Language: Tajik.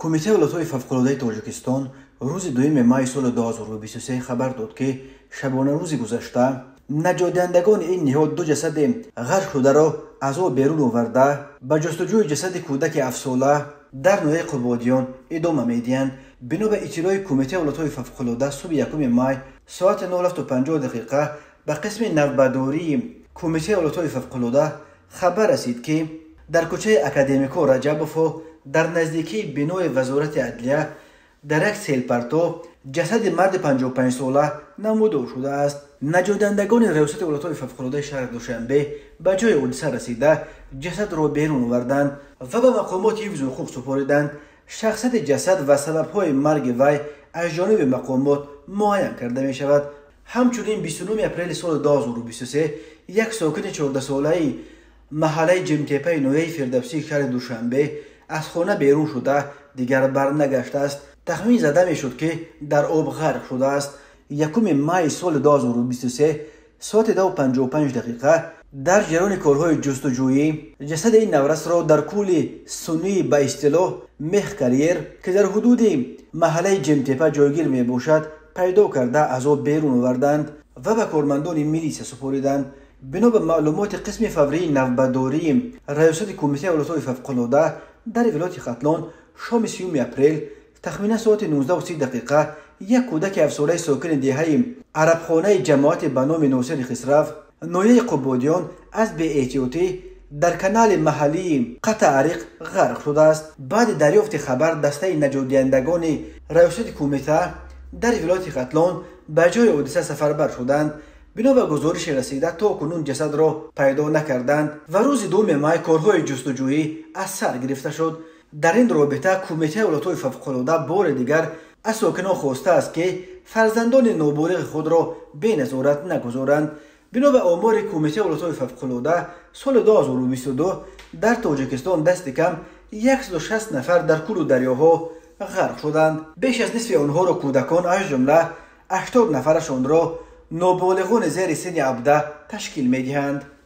Кумитаи ҳолатҳои фавқулодаи Тоҷикистон рӯзи 2 майи соли 2023 хабар дод, ки шабонарӯзи гузашта наҷотдиҳандагони ин ниҳод ду ҷасади ғарқ шударо аз об берун оварда, ба ҷустуҷӯи ҷасади кӯдаки 7-сола дар ноҳияи Қубодиён идома медиҳанд. Бино ба иттилои Кумитаи ҳолатҳои фавқулода, субҳи 1 май соати 07:50 дақиқа ба қисми навбатдории Кумитаи ҳолатҳои фавқулода хабар расид, ки дар кӯчаи Академико Раҷабовҳо дар наздикии бинои Вазорати адлия дар як селпарто ҷасади марди 55-сола намудор шудааст. Наҷотдиҳандагони Раёсати ҳолатҳои фавқулодаи шаҳри Душанбе ба ҷои ҳодиса расида, ҷасадро берун оварданд ва ба мақомоти ҳифзи ҳуқуқ супориданд. Шахсияти ҷасад ва сабабҳои марги вай аз ҷониби мақомот муайян карда мешавад. Ҳамчунин 29 апрели соли 2023 як сокини 14-солаи маҳаллаи Ҷимтепаи ноҳияи Фирдавсии шаҳри Душанбе аз хона берун шуда, дигар барнагаштааст. Тахмин зада мешуд, ки дар об ғарқ шудааст. 1 майи соли 2023 соати 2:55 дақиқа дар ҷараёни корҳои ҷустуҷӯӣ ҷасади ин наврасро дар кӯли суннии ба истилоҳ мех карьер, ки дар ҳудуди маҳаллаи Ҷимтепа ҷойгир мебошад, пайдо карда, аз об берун оварданд ва ба кормандони милисия супориданд. Бино ба маълумоти қисми фаврии навбатдории Раёсати Кумитаи ҳолатҳои фавқулода дар вилояти Хатлон, шоми 3 апрел тахминан соати 19:30 дақиқа як кӯдаки 7-солаи сокини деҳаи Арабхонаи ҷамоати ба номи Носири Хисрав, ноҳияи Қубодиён, аз беэҳтиётӣ дар канали маҳаллии Қатаариқ ғарқ шудааст. Баъди дарёфти хабар дастаи наҷотдиҳандагони Раёсати кумита дар вилояти Хатлон ба ҷои ҳодиса сафарбар шуданд. Бино ба гузориши расида, то кунун ҷасадро пайдо накарданд ва рӯзи 2 май корҳои ҷустуҷӯӣ аз сар гирифта шуд. Дар ин робита Кумитаи ҳолатҳои фавқулода бори дигар аз сокинон хостааст, ки фарзандони ноболиғи худро беназорат нагузоранд. Бино ба омори Кумитаи ҳолатҳои фавқулода, соли 2022 дар Тоҷикистон дасти кам 160 нафар дар кӯлу дарёҳо ғарқ шуданд. Беш аз нисфи онҳоро кӯдакон, аз ҷумла 80 нафарашонро ноболиғони зери синни 17 ташкил медиҳанд.